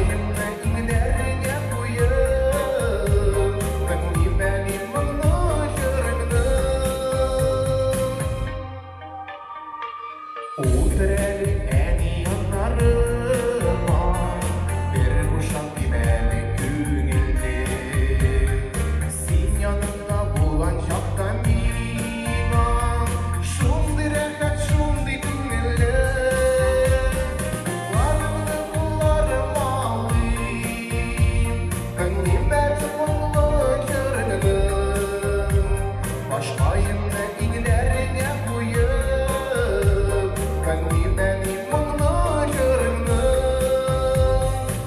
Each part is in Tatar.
Башкаемны иңнәреңә куеп, тыңлыйм әни моңлы җырыңны. Утыр әле, әни, яннарыма, бер бушап әле күңелне. Син янымда булган чакта миңа шундый рәхәт, шундый күңелле. Кулларыңны кулларыма алыйм, тыңлыйм әле моңлы җырыңны. Башкаемны иңнәреңә куеп, тыңлыйм әни моңлы җырыңны.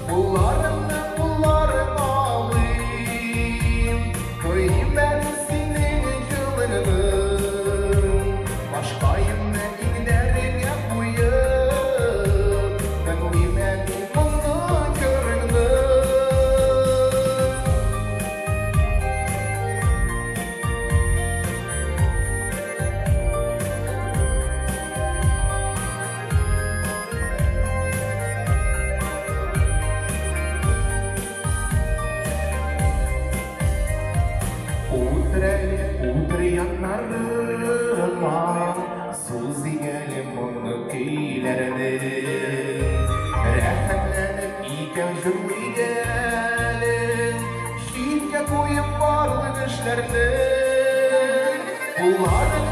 Кулларыңны кулларыма алыйм, тойыйм әле синең җылыңны. Башкаемны иңнәреңә куеп, тыңлыйм әни моңлы җырыңны. Утыр әле, утыр яннарыма, сузыйк әле моңлы көйләрне. Рәхәтләнеп икәү җырлыйк әле, читкә куеп барлык эшләрне. Кулларыңны